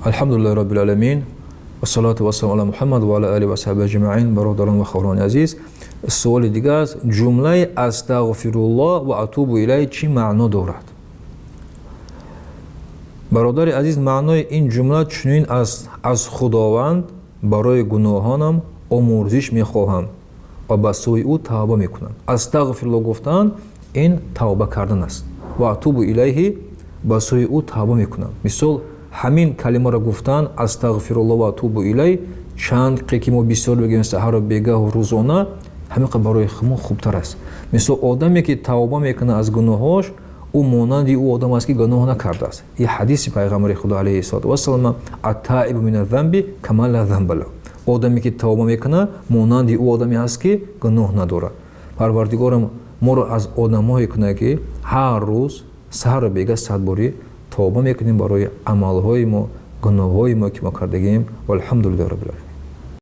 Алҳамдулиллаҳи роббил оламин, вассалату вассаламу ала Муҳаммад ва ала алиҳи ва саҳбиҳи аҷмаин. Бародарон ва хоҳарони азиз, суоли дигар аст: ҷумлаи астағфируллоҳ ва атубу илайҳ чӣ маъно дорад? Бародари азиз, маънои ин ҷумла чунин аст: аз Худованд барои гуноҳонам омӯрзиш мехоҳам ва ба сӯи ӯ тавба мекунам. Астағфируллоҳ гуфтан ин тавба кардан аст, ва атубу илайҳи ба сӯи ӯ тавба мекунам. Мисол, ҳамин калимаро гуфтан астағфируллоҳ ва атубу илайҳ чанд қе ки мо бисёр бигӯем, саҳару бегаҳу рӯзона, ҳамин қадр барои мо хубтар аст. Мисол, одаме ки тавба мекунад аз гуноҳош, ӯ монанди ӯ одам аст ки гуноҳ накардааст. Ин ҳадиси пайғамбари Худо алайҳиссалоту вассалам: аттаибу мина занби кама ла занба лаҳу. Одаме ки тавба мекунад, монанди ӯ одаме аст ки гуноҳ надорад. Парвардигорам моро аз одамҳое кунад, ки ҳар рӯз саҳару бегаҳ 100 борӣ тавба мекунем барои амалҳои мо, гуноҳҳои мо ки мо кардагием. Валҳамдулиллаҳи роббил оламин.